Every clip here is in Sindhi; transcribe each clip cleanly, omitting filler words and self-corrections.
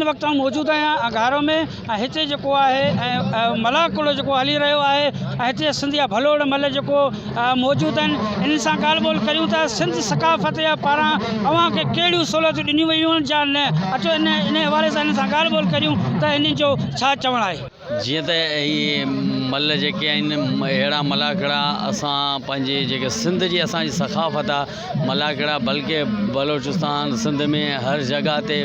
هن وقت آئون موجود آهيان اگهارو ۾ ۽ هتي جيڪو آهي ۽ ملاکڙو جيڪو هلي رهيو آهي ۽ هتي سنڌ جا ڀلوڙ مل جيڪو موجود آهن انهن سان ڳالهه ٻولهه ڪريون ٿا سنڌ ثقافت جا پاران اوهان کي ڪهڙيون سهولتون ڏنيون ويون آهن يا نه اچو ان ان حوالي سان انهن سان ڳالهه ٻولهه ڪريون ته انهن جو ڇا چوڻ آهي. جيئن ته هي مل جيڪي آهن اهڙا ملاکڙا اسان پنهنجي جيڪي سنڌ جي اسان جي ثقافت آهي ملاکڙا بلڪه بلوچستان سنڌ ۾ هر جڳهه تي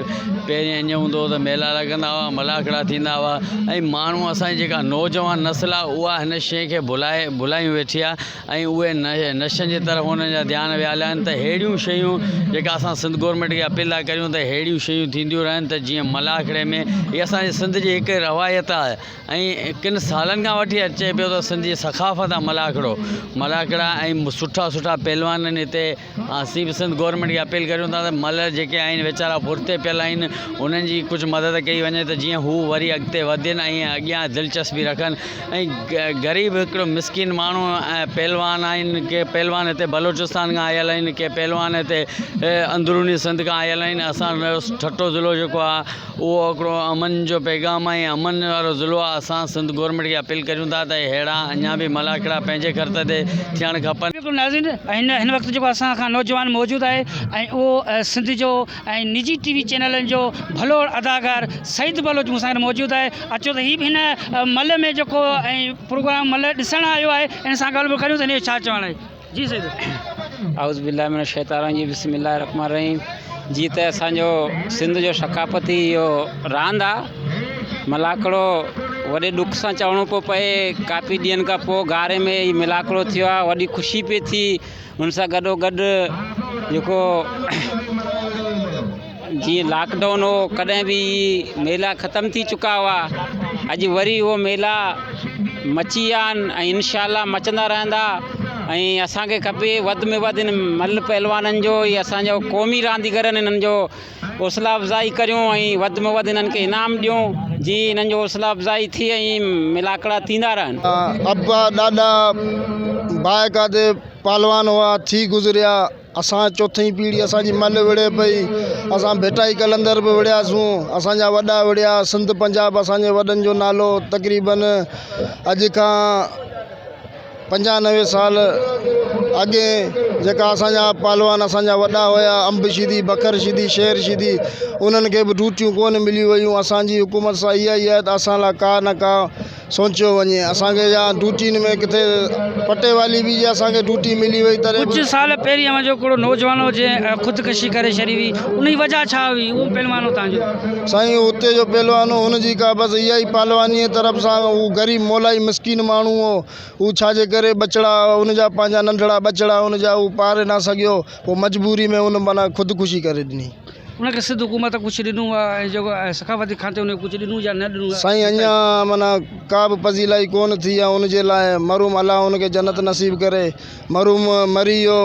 پهرين ائين هوندو هو ته ميلا لڳندا هئا ملاکڙا ٿيندا هئا ۽ ماڻهو اسان جي جيڪا نوجوان نسل آهي اها هن شيء کي ڀلائي ڀلايون ويٺي آهي ۽ اهي نشن جي طرف انهن جا ڌيان ويا هليا آهن ته اهڙيون شيون جيڪا اسان سنڌ گورنمينٽ کي اپيل ٿا ڪريون ته اهڙيون شيون ٿينديون رهن ته جيئن ملاکڙي ۾ هي اسان جي سنڌ جي هڪ روايت آهي ۽ ڪن سالن کان وٺي اچي پيو ته سنڌ جي ثقافت آ ملاکڙو ملاکڙا ۽ سٺا سٺا پهلوان آهن هتي اسين به سنڌ گورنمينٽ کي اپيل ڪريون ٿا ته مل جيڪي آهن ويچارا پٺتي پيل آهن انهن جي ڪجهه مدد ڪئي وڃي ته جيئن هو وري اڳتي وڌن ۽ اڳيان دلچسپي رکن ۽ غريب هڪڙو مسڪين ماڻهو ۽ پهلوان آهن ڪي پهلوان هتي بلوچستان کان آيل آهن ڪي پهلوان هتي اندروني سنڌ کان آيل آهن اسان ٺٽو ضلعو جيڪو آهي اهو هڪڙو امن جو پيغام ۽ امن وارو ضلعو آهي اسان سنڌ گورنمينٽ کي اپيل ڪريون ٿا ته اهڙا اڃا به ملاکڙا پنهنجي خرچ تي ٿيڻ کپن. بلڪل ناظرين هن هن وقت جيڪو اسان کان نوجوان موجود آهي ۽ اهو سنڌ جو ۽ نجي ٽي وي چينلن جو ڀلوڙ اداڪار سعيد بلوچ مون سان گڏ موجود آهي اچو ته هي به هن مل ۾ جيڪو ۽ پروگرام مل ڏسڻ آيو آهي ان سان ڳالهه ٻولهه ڪريون ته هن جو ڇا چوڻ آهي. جي سيد. اعوذ بالله من الشيطان الرجيم بسم الله الرحمن الرحيم جي ته اسان جو سنڌ جو ثقافتي اهو راند آ ملاکڙو وڏي ڏک سان چوڻو پيو پئي ڪافي ڏينهن کان پوءِ گاري ۾ هي ملاکڙو ٿيو آ وڏي خوشي پئي ٿي ان سان گڏو گڏ جيڪو جيئن لاڪ ڊائون هو ڪڏهن به ميلا ختم ٿي چڪا هئا اڄ وري اهو ميلا مچي ويا آهن ۽ انشاء الله مچندا رهندا ۽ اسانکي کپي وڌ ۾ وڌ ان مل پهلوانن جو هي اسانجو قومي رانديگر آهن انهن جو حوصلا افزائي ڪريون ۽ وڌ ۾ وڌ انهن کي انعام ڏيون جيئن انهن جو حوصلا افزائي ٿئي ۽ ملاکڙا ٿيندا رهن. ابا ڏاڏا باقاعدي پهلوان هئا ٿي گذريا. اسان چوٿين پيڙهي اسان جي مل وڙهي پئي اسان ڀٽائي قلندر به وڙهياسون اسان جا وڏا وڙهيا سنڌ پنجاب اسان جي وڏن جو نالو تقريبن اڄ کان 95 سال اڳي جيڪا اسان جا پهلوان اسان جا وڏا هيا انب شيدي بکر شيدي شير شيدي انهن کي به ڊيوٽيون ڪونه مليون ويون اسان جي حڪومت سان اها ئي آهي ته اسان لاء ڪا نه ڪا سوچيو وڃي اسان کي يا ڊيوٽين ۾ ڪٿي پٽيوالي به جي اسان کي ڊيوٽي ملي وئي تڏهن ڪجهه سال پهرين اوهان جو هڪڙو نوجوان هو جنهن خودڪشي ڪري ڇڏي هئي ان جي وجهه ڇا هئي اهو پهلوان هو تان جو. سائين اتي جو پهلوان هو هن جي ڪا بس اها ئي پهلواني جي طرف سان هو غريب مولائي مسڪين ماڻهو هو هو ڇا جي ڪري ٻچڙا ان جا پنهنجا ننڍڙا ٻچڙا ان جا هو پاري نه سگهيو پوء مجبوري ۾ ان معنيٰ خودڪشي ڪري ڏني. ان کي سنڌ حڪومت ڪجهه ڏنو آهي ۽ جيڪو ثقافتي کاتي ان کي ڪجهه ڏنو يا نه ڏنو آهي. سائين اڃا معنيٰ ڪا به پذيلائي ڪونه ٿي آهي ان جي لاء مرحوم الله ان کي جنت نصيب ڪري مرحوم مري ويو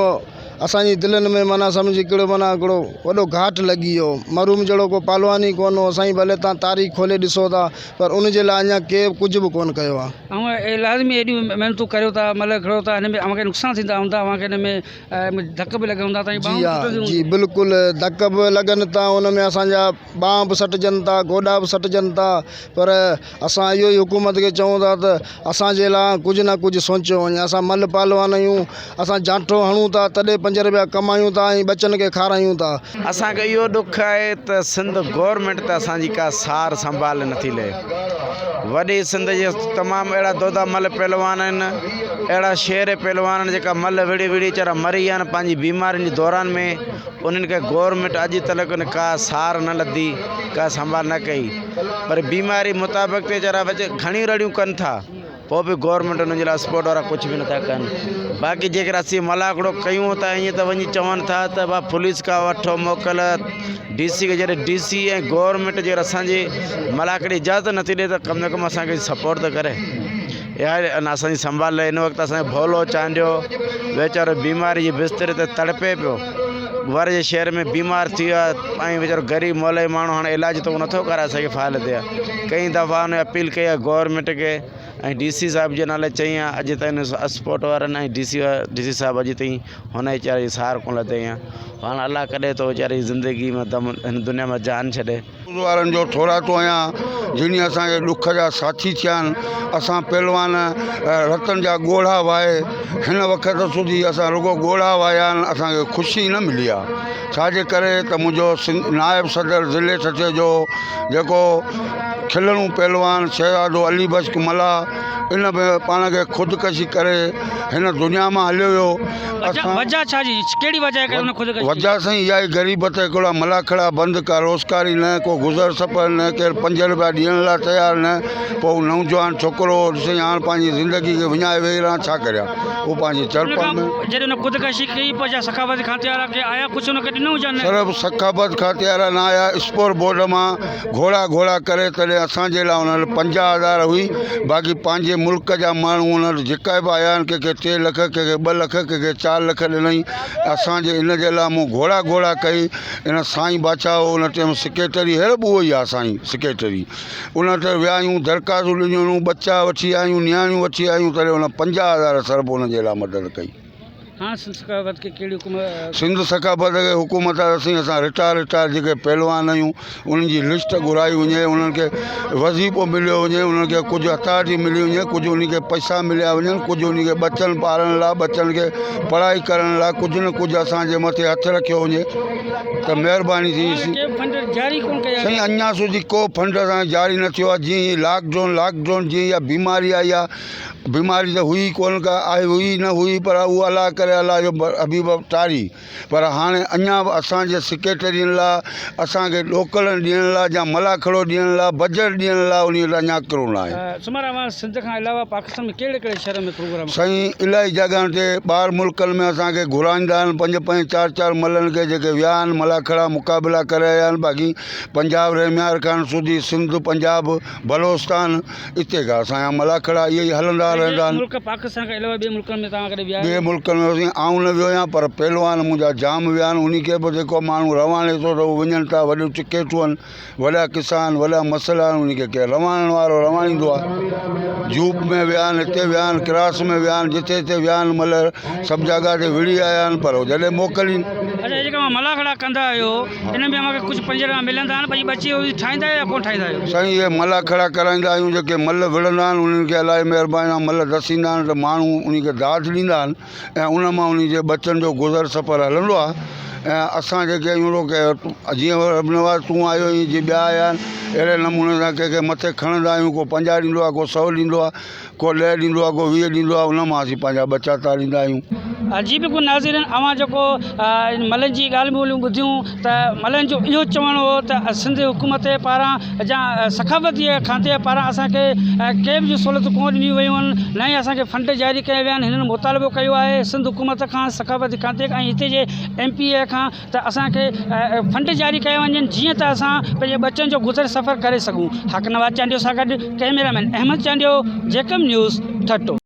اسان جي دلين ۾ معنيٰ سمجهه هڪڙو معنيٰ هڪڙو وڏو گهاٽ لڳي ويو مرحوم جهڙو ڪو پهلوان ئي ڪونه هو سائين ڀلي تان تاريخ کولي ڏسو ٿا پر ان جي لاء اڃا ڪي ڪجهه به ڪونه ڪيو آهي. اوهان لازمي ايڏيون محنتون ڪريو ٿا ملهه کڻو ٿا هن ۾ اوهان کي نقصان ٿيندا هوندا اوهان کي هن ۾ ڌڪ به لڳن ٿا جي ها جي بلڪل ڌڪ به لڳن ٿا ان ۾ اسان جا ٻانهن به سٽجن ٿا گوڏا به سٽجن ٿا پر اسان اهو ئي حڪومت کي چئون ٿا ته اسان جي لاء ڪجهه نه ڪجهه سوچيو وڃي اسان مل پهلوان آهيون اسان جانٺو هڻون ٿا تڏهن پنج روپيا ڪمايون ٿا ۽ ٻچن کي کارايون ٿا. اسان کي اهو ڏک آهي ته سنڌ گورنمينٽ ته اسان جي ڪا سار سنڀال نٿي لهي وڏي سنڌ جي تمام اهڙا دودا مل پهلوان آهن اهڙا شير پهلوان آهن جيڪا مل وڙهي وڙهي ويچارا مري ويا آهن پنهنجي بيمارين جي دوران ۾ انهن کي گورنمينٽ اڄ تلڪ ڪا سار نه لڌي ڪا سنڀال نه ڪئي پر بيماري مطابق ويچارا گهڻيون رڙيون ڪن ٿا پوء به گورنمينٽ انهن جي لاء سپورٽ وارا ڪجهه به نٿا ڪن باقي جيڪر اسين ملاکڙو ڪيون ٿا ائين ته وڃي چون ٿا ته ڀا پوليس کان وٺو موڪل ڊي سي کي جڏهن ڊي سي ۽ گورنمينٽ جيڪر اسانجي ملاکڙي اجازت نٿي ڏي ته ڪم ۾ ڪم اسانکي سپورٽ ته ڪري يار ان اسان جي سنڀال لهي هن وقت اسان جو ڀولو چانڊيو ويچارو بيماري جي بستري تي تڙپي پيو ور جي شهر ۾ بيمار ٿي ويو آهي ۽ ويچارو غريب مولائي ماڻهو هاڻي علاج ته هو نٿو ڪرائي سگهي فال تي ڪئي دفعا هن اپيل ڪئي آهي گورنمينٽ کي. ۽ ڊي سي صاحب جي نالي چئي آ اڄ تائين اسپورٽ وارن ۽ ڊي سي ڊي سي صاحب اڄ تائين هن ويچاري جي سار ڪونه لڌي آ هاڻ الله ڪڏهن ٿو ويچاري جي زندگي ۾ دم هن دنيا مان جان ڇڏي. وارن جو ٿورائتو آهيان جن اسان جي ڏک جا ساٿي ٿيا آهن اسان پهلوان رتن جا ڳوڙها وهائي هن وقت سڌي اسان رڳو ڳوڙها وهايا آهن اسان کي خوشي نه ملي آهي ڇاجي ڪري ته منهنجو نائب صدر ضلعي ٺٽي جو جيڪو کلڻو پهلوان شهزادو علي بخش ملاح ان به پاڻ کي خودڪشي ڪري هن دنيا مان هليو ويو اسان وجهه ڇا جي ڪهڙي وجهه جي ڪري هن خودڪشي ڪئي؟ وجهه سائين اها ئي غريبت هڪڙا ملاکڙا بند ڪا روزگاري نه ڪو گذر سفر نه ڪير پنج روپيا ڏيڻ لاء تيار نه پوء هو نوجوان ڇوڪرو هو سائين هاڻ پنهنجي زندگي کي وڃائي ويهي رهان ڇا ڪريان هو پنهنجي ان چرپر کان ۾. جڏهن هن خودڪشي ڪئي پوء ڇا سخاوت کاتي وارا ڪي آيا ڪجهه هن کي ڏنو يا نه؟ صرف سخاوت کاتي وارا نه آيا اسپور بورڊ مان گهوڙا گهوڙا ڪري تڏهن اسان جي لاء انهن وٽ 50 هزار هئي باقي پنهنجي ملڪ جا ماڻهو انهن وٽ جيڪا به آيا آهن ڪنهن کي 3 لک ڪنهن کي 2 لک ڪنهن کي 4 لک ڏنائين اسان جي ان جي لاء مون گهوڙا گهوڙا ڪئي ان سائين بادشاهه هو ان ٽيم سيڪريٽري هير به اهو ئي آهي سائين سيڪريٽري ان وٽ ويا آهيون درخواستون ڏنيون ٻچا وٺي آيا آهيون نياڻيون وٺي آيا آهيون تڏهن ان 50 هزار صرف ان جي لاء مدد ڪئي. هاڻ سنڌ ثقافت کي ڪهڙي حڪومت. سنڌ ثقافت کي حڪومت اسين اسان رٽائر رٽائر جيڪي پهلوان آهيون انهن جي لسٽ گهرائي وڃي انهن کي وظيفو مليو وڃي انهن کي ڪجهه اٿارٽي ملي وڃي ڪجهه انهن کي پئسا مليا وڃن ڪجهه انهن کي ٻچن پالڻ لاء ٻچن کي پڙهائي ڪرڻ لاء ڪجهه نه ڪجهه اسان جي مٿي هٿ رکيو وڃي ته مهرباني ٿيندي. سائين اڃا سوڌي ڪو فنڊ اسان کي جاري نه ٿيو آهي جيئن هي لاڪ ڊائون لاڪ ڊائون جيئن اها بيماري آئي آهي بيماري ته هئي ڪونه ڪا آئي هئي نه هئي پر اهو الله ڪري الله جو حبيب ٽاري پر هاڻي اڃا به اسان جي سيڪريٽرين لاء اسان کي ڏوڪڙن ڏيڻ لاء يا ملاکڙو ڏيڻ لاء بجيٽ ڏيڻ لاء انهي وٽ اڃا ڪرو نه آهي. سومر اوهان سنڌ کان علاوه پاڪستان ۾ ڪهڙي ڪهڙي شهرن ۾ پروگرام. سائين الاهي جڳهن تي ٻاهر ملڪن ۾ اسان کي گهرائيندا آهن پنج پنج چار چار ملن کي جيڪي ويا آهن ملاکڙا مقابلا ڪري آيا آهن باقي پنجاب رحميار خان سوڌي سنڌ پنجاب بلوچستان اتي کان اسان جا ملاکڙا اهي ئي هلندا رهندا آهن. ملڪ پاڪستان کان علاوه ٻين ملڪن ۾ توهان ڪڏهن ويا آهيو؟ ٻين ملڪن ۾ سائين آئون نه ويو آهيان پر پهلوان منهنجا جام ويا آهن انهي کي به جيڪو ماڻهو رواني ٿو ته هو وڃن ٿا وڏيون ٽڪيٽون آهن وڏا قصا آهن وڏا مسئلا آهن انهي کي ڪير روانڻ وارو روانيندو آهي جوپ ۾ ويا آهن هتي ويا آهن ڪراس ۾ ويا آهن جتي جتي ويا آهن مطلب سڀ جڳهه تي وڙهي آيا آهن پر هو جڏهن موڪلين. اڇا هي جيڪا اوهان ملاکڙا ڪندا آهيو ان ۾ اوهان کي ڪجهه پنج رپيا ملندا آهن ڀئي ٻچي اهي ٺاهيندا آهيو يا ڪونه ٺاهيندا آهيو؟ سائين اهي ملاکڙا ڪرائيندا آهيون جيڪي مل وڙهندا آهن انهن کي الاهي مهرباني سان مل دسيندا آهن ته ماڻهو انهي کي داد ڏيندا آهن ۽ ان مان انهي جي ٻچن جو گذر سفر هلندو آهي ۽ اسان جيڪي آهيون جيئن رب نواز تون آيو آهين جيئن ٻيا آيا آهن اهڙي نموني سان ڪنهن کي مٿي کڻندا آهيون ڪو 50 ڏيندو آهي ڪو 100 ڏيندو آهي ڪو 10 ڏيندو آهي ڪو 20 ڏيندو آهي ان مان اسين پنهنجا ٻچا تاريندا آهيون. جي بلڪل ناظرين اوهان جيڪو ملن جي ڳالهه ٻولهيون ٻڌيون ته ملن جو اهو چوڻ هو ته سنڌ حڪومت پاران يا ثقافت جي کاتي پاران اسان کي ڪي به سهولتون ڪونه ڏنيون ويون آهن نه ئي اسان کي فنڊ جاري ڪيا ويا آهن هنن مطالبو ڪيو آهي سنڌ حڪومت کان ثقافت کاتي کان ۽ هتي جي ايم پي اي کان ته اسان کي فنڊ جاري ڪيا وڃن جيئن ته اسان پنهنجي ٻچن جو گذر سفر ڪري سگهون حق نواز چانڊيو سان گڏ cameraman Ahmed Chandio Jacob news Thatta.